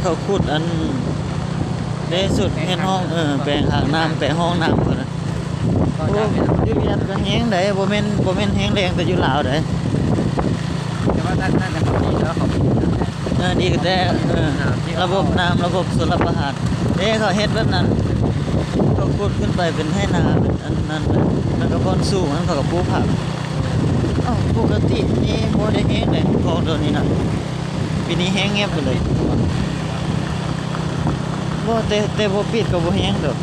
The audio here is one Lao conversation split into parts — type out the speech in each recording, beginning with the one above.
ເຂົາຂຸດອັນ ໃນສຸດເຮັດຫ້ອງ ເອີ ແປງຫາງນ້ຳ ແປງຫ້ອງນ້ຳພຸ້ນນະ. ໂອ້ ຢູ່ຫວຽດກໍແຮງໃດ໋ ບໍ່ແມ່ນ ບໍ່ແມ່ນແຮງແຮງແຕ່ຢູ່ລາວໃດ໋. ແຕ່ວ່ານັ້ນ ນັ້ນກໍດີແລ້ວ ເຂົາ ເອີ ດີແຕ່ ເອີ ລະບົບນ້ຳ ລະບົບຊົນລະປະທານເດ້ ເຂົາເຮັດແບບນັ້ນ ເຂົາຂຸດຂຶ້ນໄປເປັນໄຮ່ນາ ເປັນອັນນັ້ນ ແລ້ວກໍບ່ອນສູງນັ້ນ ເຂົາກໍປູກຜັກ. ເອົ້າ ປົກກະຕິນີ້ບໍ່ໄດ້ແຮງໃດ໋ ຂອງຕົວນີ້ນະ. ປີນີ້ແຮງງຽບໄປເລີຍ. ບໍ່ ແຕ່ ແຕ່ບໍ່ປິດກໍບໍ່ແຮງດອກ.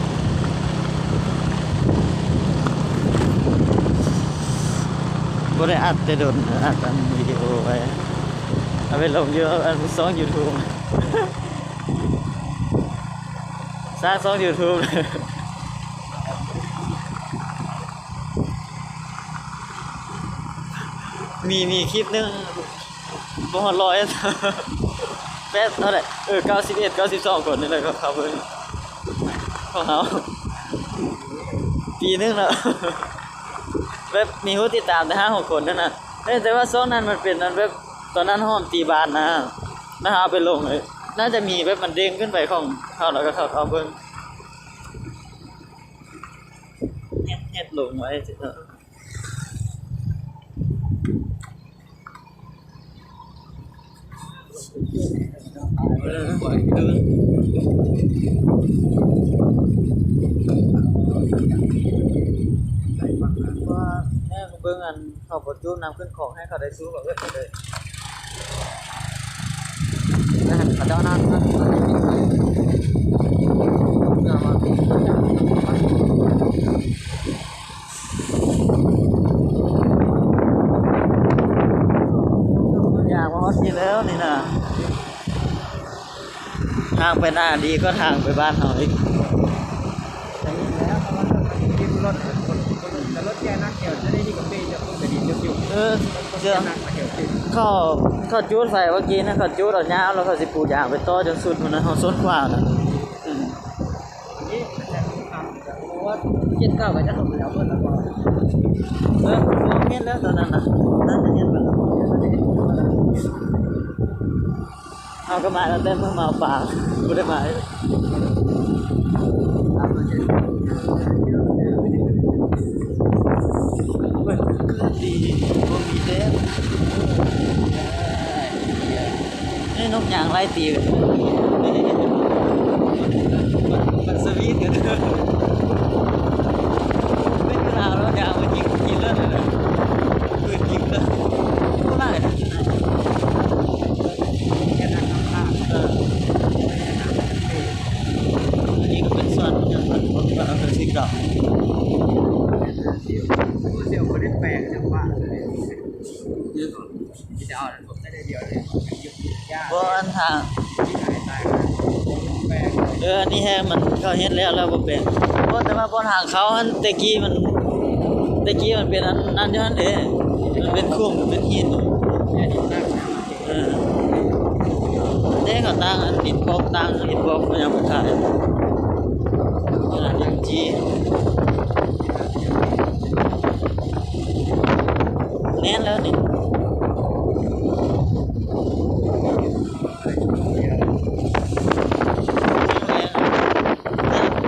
ບໍ່ໄດ້ອັດແຕ່ດົນ ອັດອັນວິດີໂອໄວ້ ເອົາໄປລົງຢູ່ອັນຊ່ອງຢູທູບ ສ້າງຊ່ອງຢູທູບ. ມີ ມີຄລິບໜຶ່ງ ບໍ່ຮອດຮ້ອຍ ແປດ ເທົ່າໃດ ເອີ ເກົ້າສິບເອັດ ເກົ້າສິບສອງຄົນນີ້ແຫຼະ ເຂົາເບິ່ງຂອງເຮົາ ປີໜຶ່ງແລ້ວ ແບບມີຜູ້ຕິດຕາມແຕ່ຫ້າຫົກຄົນນັ້ນນະ. ເອີ ແຕ່ວ່າຊ່ວງນັ້ນມັນເປັນອັນແບບ ຕອນນັ້ນຫອມຕີບານນະ ແລ້ວເຮົາເອົາໄປລົງ ເອີ ໜ້າຈະມີແບບມັນເດ້ງຂຶ້ນໄປຂອງເຮົາ ແລ້ວກໍເຂົາເຂົ້າເບິ່ງ ເຮັດ ເຮັດລົງໄວ້. ເອີ ເບິ່ງອັນເຂົາບໍ່ຈູບນ້ຳຂຶ້ນຂອງໃຫ້ເຂົາໄດ້ສູບເອົາເລີຍ. ເຂົາເຈົ້ານ້ຳ ຢາກມາຮອດພີ້ແລ້ວນີ້ນະ. ທາງໄປໜ້າດີກວ່າທາງໄປບ້ານເຮົາອີກ. ເອີ ເຂົາ ເຂົາຈູດໄຟເມື່ອກີ້ນະ ເຂົາຈູດເອົາຍາວ ແລ້ວເຂົາຊິປູຢາງໄປຕໍ່ຈົນສຸດພຸ້ນນະ ເຮົາໂຊນຂວານະ. ເອີ ເຮັດແລ້ວຕອນນັ້ນນະ ໜ້າຈະເຮັດແລ້ວ. ເຮົາກໍມາຕັ້ງແຕ່ເພິ່ນມາເອົາປາ ບໍ່ໄດ້ມາ. ເບິ່ງຄືດີ ບໍ່ມີແດດ. ນີ້ນົກຍາງໄລ່ຕີກັນ ມັນສະວີດກັນ. ເປັນລາວແລ້ວ ຢາກມາຍິງ ຍິງເລີຍນະ ປືນຍິງເລີຍ ຫຼາຍນະ. ເອີ ອັນນີ້ກໍເປັນສ່ວນ ເປັນສ່ວນທີ່ເຂົາເຈົ້າ ບໍ່ ອັນທາງ ເອີ ອັນນີ້ແຮງ ມັນເຂົາເຮັດແລ້ວ ແລ້ວບໍ່ແປງ. ບໍ່ ແຕ່ວ່າບ່ອນທາງເຂົ້າຫັ້ນ ແຕ່ກີ້ມັນ ແຕ່ກີ້ມັນເປັນອັນນັ້ນຢູ່ຫັ້ນເດ້ ມັນເປັນຂຸມ ເປັນຫີນ. ເອີ ເດ້ ເຂົາຕັ້ງອັນດິນບລັອກ ຕັ້ງດິນບລັອກ ເຂົາຍັງບໍ່ຂາຍ ເປັນອັນດິນຈີ່. ແໜ້ນແລ້ວນີ້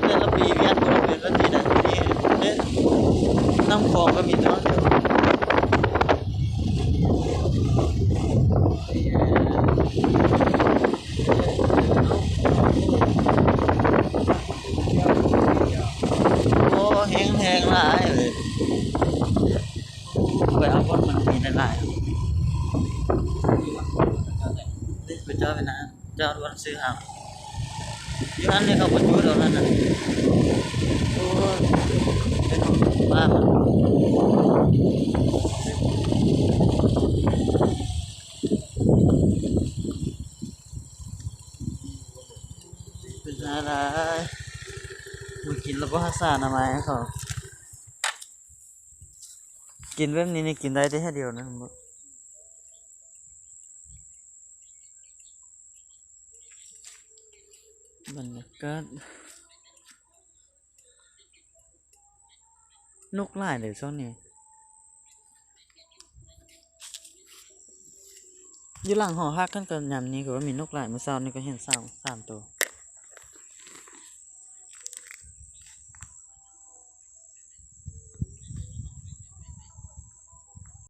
ແຕ່ລະປີວຽດກໍເປັນແບບນີ້ແຫຼະ ເດ້ ນ້ຳຂອງກໍມີແຕ່ວ່າ ໂອ້ ແຮງ ແຮງຫຼາຍເລີຍ. ໄປເອົາບ່ອນມັນມີຫຼາຍໆ ເດ້ ໄປຈອດໄວ້ນະ ຈອດບ່ອນຊື້ເອົາ ຢູ່ຫັ້ນເດ້ ເຂົາບໍ່ຈູດເອົາຫັ້ນນະ. ໂອ້ຍ ເປັນບ້າ ເປັນຫຼາຍໆ ມື້ກິນລະບໍ່ຮັກສາອະນາໄມເຂົາ. ກິນແບບນີ້ນີ້ກິນໄດ້ແຕ່ເທື່ອດຽວນະ ບັນຍາກາດ ນົກຫຼາຍເດ້ຊ່ວງນີ້. ຢູ່ຫຼັງຫໍພັກຫັ້ນກໍຍາມນີ້ກໍວ່າມີນົກຫຼາຍ ມື້ເຊົ້ານີ້ກໍເຫັນສາມ ສາມໂຕ.